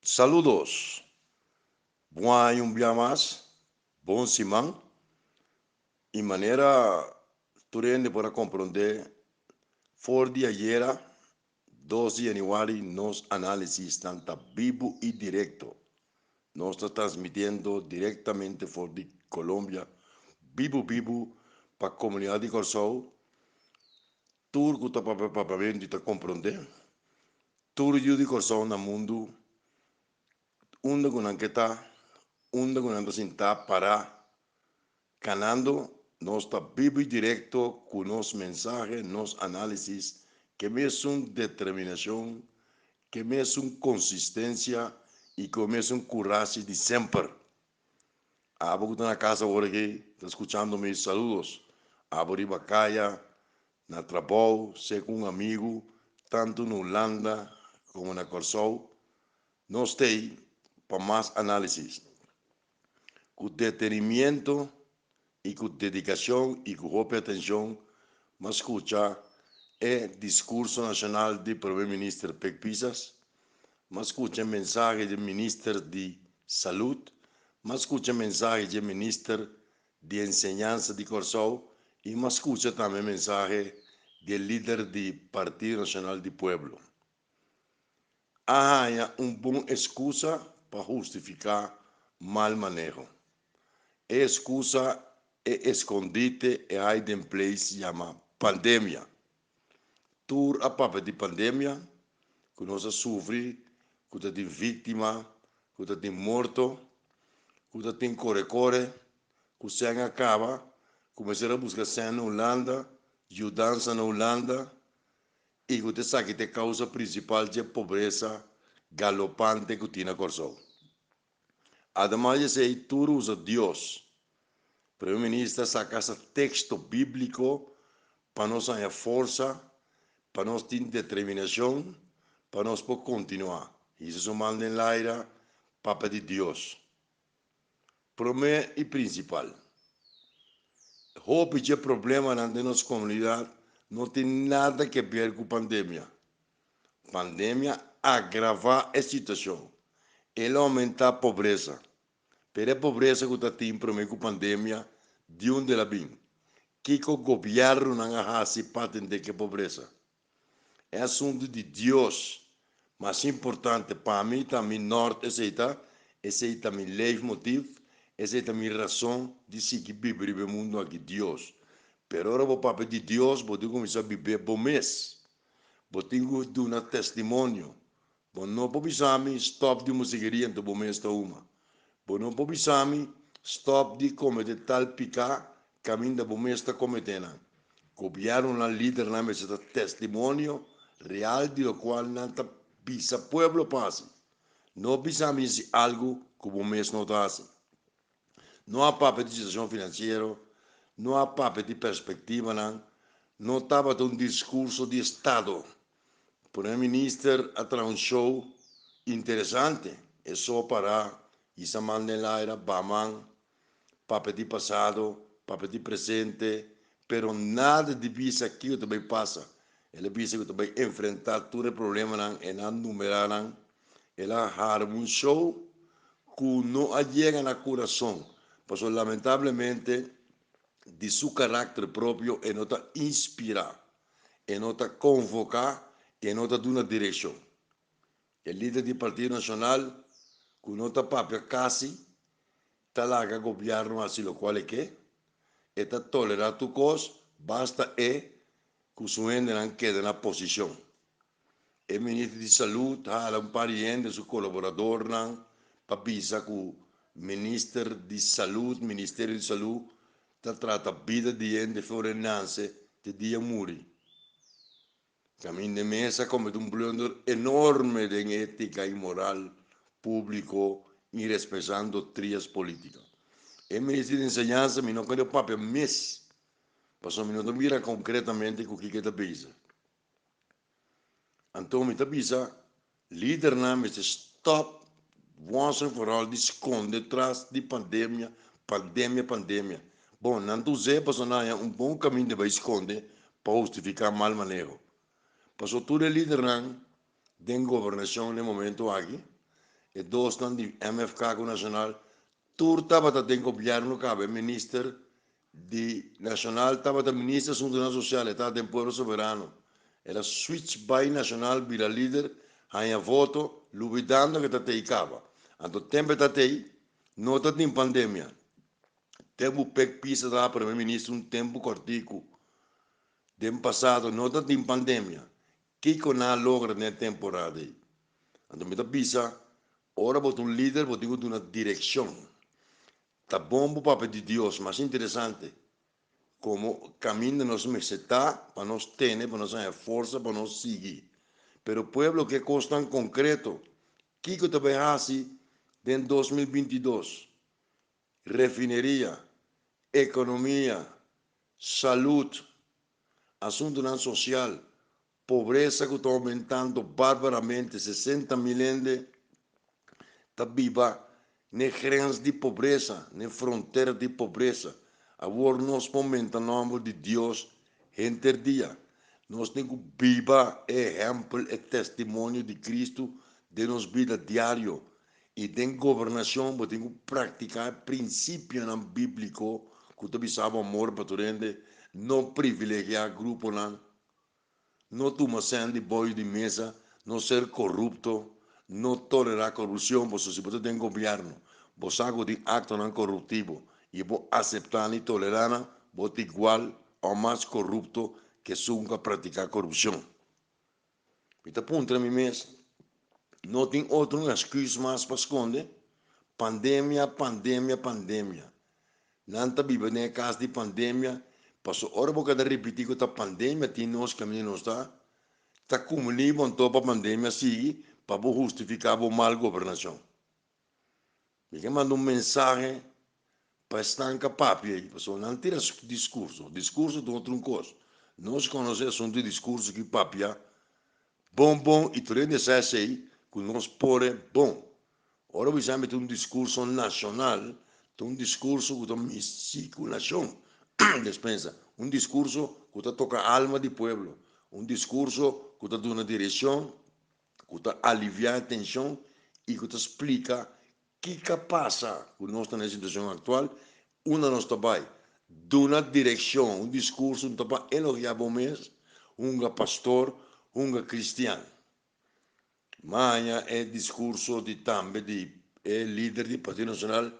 Saludos! Bon aña un bia mas, bon siman y manera tur hende por a comprende for di ayera dos di januari nos analisisnan ta bibu y directo. Nos ta transmitiendo directamente for di Colombia bibu bibu pa comunidad di Corsou. Tur cu ta papia papiamento y ta comprende. Tur yu di Kòrsou na mundu, unda ku nan ke ta, unda ku nan ta sintá, pará, kanando, nos ta bibu i direkto ku nos mensahe, nos análisis, ke mesun determinashon, ke mesun konsistensia i ku e mesun kurashi di semper. Abo ku ta na kas awor aki ta skuchando mi, saludos. Abo riba kaya, Na trabou, sea ku un amigu, tantu na Hulanda komo na Kòrsou, nos t'ei pa mas análisis. Ku detenimiento i ku dedikashon i ku hopi atenshon m'a skucha e diskurso nashonal di Prome Minister Pek Pisas, m'a skucha e mensahe dje Minister di Salud, m'a skucha e mensahe dje Minister di enseñansa di Kòrsou i m'a skucha tambe mensahe di e lider di Partido Nashonal di Pueblo. A haña un bon eskusa pa hustifiká mal maneho. E eskusa, e eskondite, e hiding place yama pandemia. Tur a papia di pandemia ku nos a sufri, ku ta tin víktima, ku ta tin morto, ku ta tin kore kore, ku sèn a kaba, ku mester a buska sèn na Hulanda, yudansa na Hulanda, i ku ta esaki ta e kousa prinsipal dje pobresa galopante ku tin na Kòrsou. Ademas di esei, tur usa Dios. Primer Minister saka sa teksto bíbliko pa nos haña forsa, pa nos tin determinashon, pa nos por kontinuá. Hisa su man den laira, Papa di Dios. Promé i prinsipal, hopi dje problemanan den nos komunidat no tin nada ke ber ku pandemia. Pandemia agravá e situashon. El a oumentá pobresa. Pero e pobresa ku ta tin promé ku pandemia, di unda el a bin? Kiko gobièrnunan a hasi pa atendé ku e pobresa? E asuntu di Dios mas importante pa mi ta mi nort esei ta, esei ta mi leefmotief, esei ta mi rason di sigui biba riba e mundu aki, Dios. Pero ora bo papia di Dios bo tin kuminsá bib'é bo mes. Bo tin ku duna testimonio. Bo no por bisa mi stòp di musikeria anto bo mes ta huma. Bo no por bisa mi stòp di kometé tal piká kaminda bo mes ta kometé nan. Gobièrnunan, lidernan mester ta testimonio real di lokual nan ta bisa pueblo pa hasi. No bisa mi hasi algu ku bo mes no ta hasi. No a papia di situacion financiero, no a papia di perspectivanan, no tabata un discurso di estado. Primer Minister a traha un show interesante, e so para hisa man den laira, ba man, papia di pasado, papia di presente, pero nada di bisa kico ta bay pasa. El a bisa cu ta bay enfrenta tur e problemanan, e nan numera nan, El a harma un show cu no a yega na curason, pasobra lamentablemente di su caracter propio e no ta inspira, e no ta convoca, e no ta duna direccion. E lider di Partido Nacional cu no ta papia casi ta laga gobierno haci locual e ke, e ta tolera tur cos basta e cu su hendenan keda na posicion. E minister di Salud hala un par di hende, su colaboradornan, pa bisa cu minister di Salud, Ministerio di Salud, ta trata bida di hende for e nace te dia muri. Caminda e mes a comete un blunder enorme den etica y moral publico irespesando trias politica. E minister di Enseñansa mi no kere papia mes, pasobra mi no ta mira concretamente cu kiko e ta bisa. Anto mi ta bisa lidernan mester stop once and for all di skonde tras di pandemia, pandemia, pandemia. Bon, nan ta us'é pasobra nan haña un bon kaminda bai skonde pa hustifiká mal maneho. Pasobra tur e lidernan den gobernashon na e momento aki. E dosnan di MFK ku Nashonal tur tabata den gobièrnu kaba. E minister di Nashonal tabata minister asuntunan sosial, e tabata den Pueblo Soberano. El a switch bai Nashonal bira lider, haña voto, lubidando ku e ta tei kaba. Anto tempu e ta tei, no ta tin pandemia. Tempu Pek Pisa tabata prome minister un tempu kòrtiku den pasado no ta tin pandemia. Kiko nan a logra den e temporada ei? Anto mi ta bisa, ora bo ta un lider bo tin ku duna direkshon. Ta bon bo papia di Dios, mas interesante, komo kaminda nos mester ta pa nos tene, pa nos haña forsa pa nos sigui. Pero pueblo ke kosnan konkreto. Kiko ta bai hasi den 2022? Refineria, ekonomia, salud, asuntunan sosial, pobresa ku ta oumentando barbaramente, 60 mil hende ta biba n'e grens di pobresa, n'e frontera di pobresa. Awor nos por menta nòmber di Dios henter dia. Nos tin ku biba e ehèmpel, e testimonio di Kristu den nos bida diario. I den gobernashon bo tin ku praktiká e prinsipionan bíbliko ku ta bisa bo amor pa tur hende, no privilegiá gruponan, no tuma sèn di boyo di mesa, no ser korupto, no tolerá korupshon, pasobra si bo ta den gobièrnu bo sa ku tin aktonan koruptivo i bo aseptá nan i tolerá nan, bo ta igual òf mas korupto ku esun ku a praktiká korupshon. Mi ta puntra mi mes, no tin otro un excuse mas pa sconde? Pandemia, pandemia, pandemia. Nan ta biba den e cas di pandemia, paso ora bo keda ripiti cu ta pandemia tin nos caminda nos ta, ta cumuli bo anto pa pandemia sigui pa bo hustifica bo mal gobernacion. Mi ke manda un mensahe pa esnan ka papia ei, pasobra nan tira diskurso. Diskurso ta otro un kos. Nos konosé asuntu di diskurso ki papia bon bon i tur hende sa esei ku nos por e bon. Ora bo bisa mi ta un diskurso nashonal, ta un diskurso ku ta misi ku nashon. Despensa. Un diskurso ku ta toka alma di pueblo. Un diskurso ku ta duna direkshon ku ta aliviá e tenshon i ku ta splika kiko a pasa ku nos ta na e situashon aktual, unda nos ta bai. Duna direkshon, un diskurso no ta pa elogiá bo mes, hunga pastor, hunga kristian. Maña e diskurso di tambe di e lider di Partido Nacional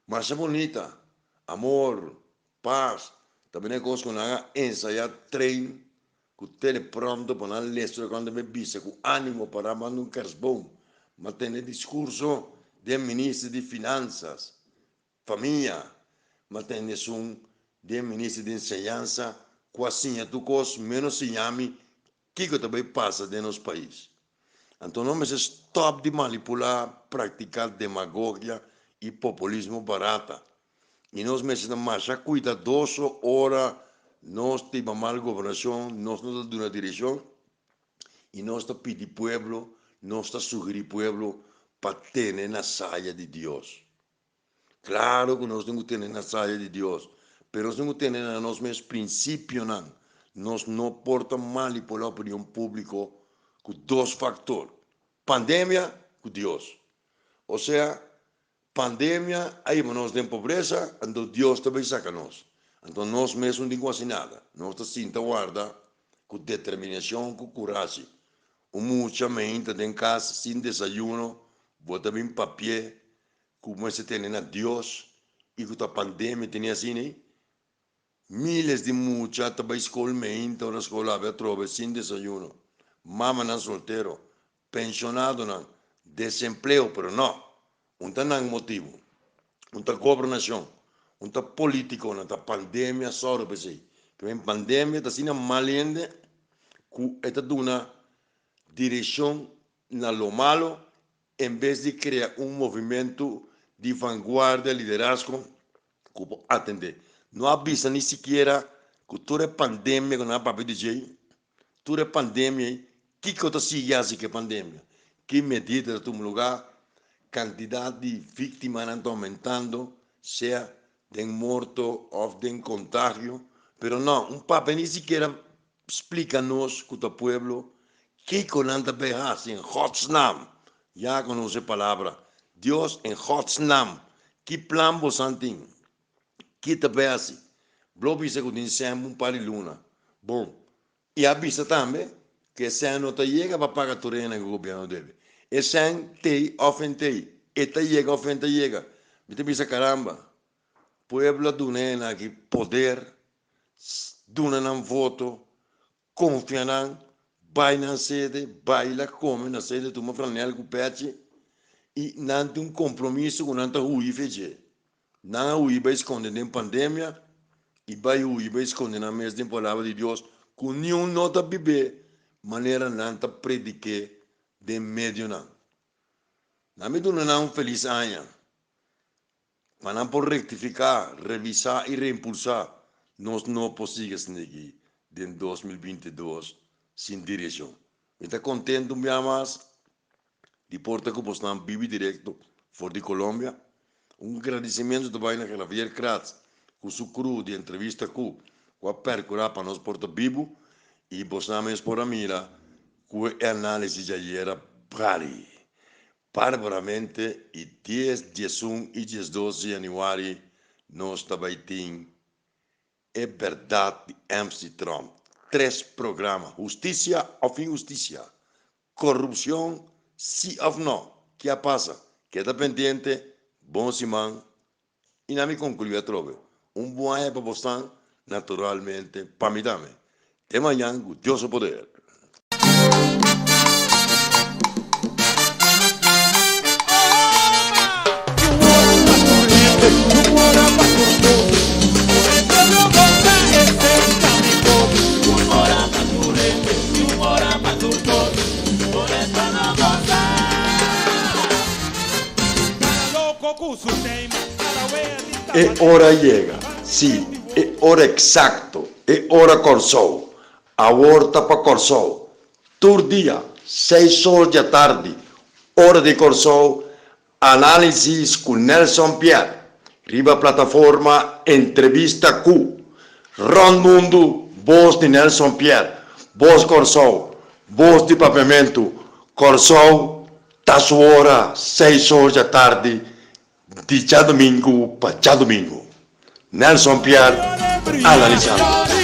masha bunita, amor, pas, ta bini e kos ku nan a ensayá train Ku teleprompter pa nan lesa loke nan ta bisa ku animo pa nan manda un kerstboom. Ma tene diskurso den minister di finansas, famia, ma tene esun den minister di enseñansa ku a siña tur kos menos siña mi kiko ta bai pasa den nos pais. Anto nos mester stòp di manipulá, praktiká demagogia i populismo barata. I nos mester ta masha kuidadoso ora nos tin mal gobernashon, nos no ta duna direkshon i nos ta pidi pueblo, nos ta sugerí pueblo pa tene na saya di Dios. Klaro ku nos tin ku tene na saya di Dios, pero nos tin ku tene na nos mes prinsipionan. Nos no por ta manipulá opinion públiko ku dos faktor, pandemia ku Dios. Osea, Pandemia a hiba nos den pobresa, anto Dios ta bay saca nos. Anto nos mes no tin cu haci nada. Nos ta sinta warda cu determinacion, cu curashi. Un mucha meinta den cas sin desayuno, bo ta bin papie cu mester tene na Dios y cu ta pandemia tene asina ey? Miles di mucha ta bay scol meinta ora scol habri atrobe sin desayuno. Mamanan soltero, pensionadonan, desempleo, pero no, un ta nan motibu, un ta gobernacion, un ta politiconan, ta pandemia sòru p'esei. Ke men pandemia ta asina mal hende ku e ta duna direccion na lo malo en bes di crea un movimento di vanguardia, liderazgo ku por atende. No a bisa ni sikiera ku tur e pandemia ku nan a papia di djei, Tur e pandemia ei, kiko ta sigui hasi ku e pandemia? Ki medida ta tuma lugá? Kantidat di víktimanan ta oumentando, sea den morto òf den kontagio. Pero nò, un papia ni sikiera splika nos ku ta pueblo kiko nan ta bay hasi en Godsnaam. Ya konosé palabra Dios en Gods naam ki plan bosan tin? Ki ta bay hasi? Blo bisa ku tin sèn un par di luna. Bon, i a bisa tambe ku e sèn no ta yega pa paga tur hende ku gobièrnu debe. E sèn t'ei òf en t'ei, e ta yega òf en ta yega. Mi ta bisa karamba, pueblo a duna hende aki poder, duna nan voto, Konfia nan, bai nan sede, baila, kome na sede, tuma franel ku pechi, i nan tin un kompromiso ku nan ta hui fe dje. Nan a hui bai skonde den pandemia i bai hui bai skonde nan mes den Palabra di Dios ku niun no ta bib'é manera nan ta predik'é den medionan. Nan mi duna nan un felis aña. Pa nan por rektifiká, revisá i reimpulsá, nos no por sigui asina aki den 2022 sin direkshon. Mi ta kontentu un bia mas di por ta ku bosnan bibi direkto for di Colombia. Un gradisimentu ta bai na Javier Kratz ku su crew di Entrevista Ku ku a perkurá pa nos por ta bibu i bosnan mes por a mira ku e análisis djayera bali. Barbaramente i dies, 11 i 12 di yanüari nos ta bai tin e bèrdat di MC Trump. Tres programa, Hustisia òf inhustisia? Korupshon si òf nò? Ke a pasa? Keda pendiente, bon siman i na mi konkluí atrobe. Un bon aña pa bosnan, naturalmente pa mi tambe. Te mañan ku Dios su poder. E ora yega, sí, e ora eksakto, e ora Kòrsou. Awor ta pa Kòrsou. Tur dia, seis or dja tardi, ora di Kòrsou, Análisis ku Nelson Pierre riba plataforma Entrevista Ku. Rònt mundu, bos di Nelson Pierre, bos Kòrsou, bos di Papiamentu, Kòrsou ta su ora, seis or dja tardi, di djadumingu pa djadumingu. Nelson Pierre analisando.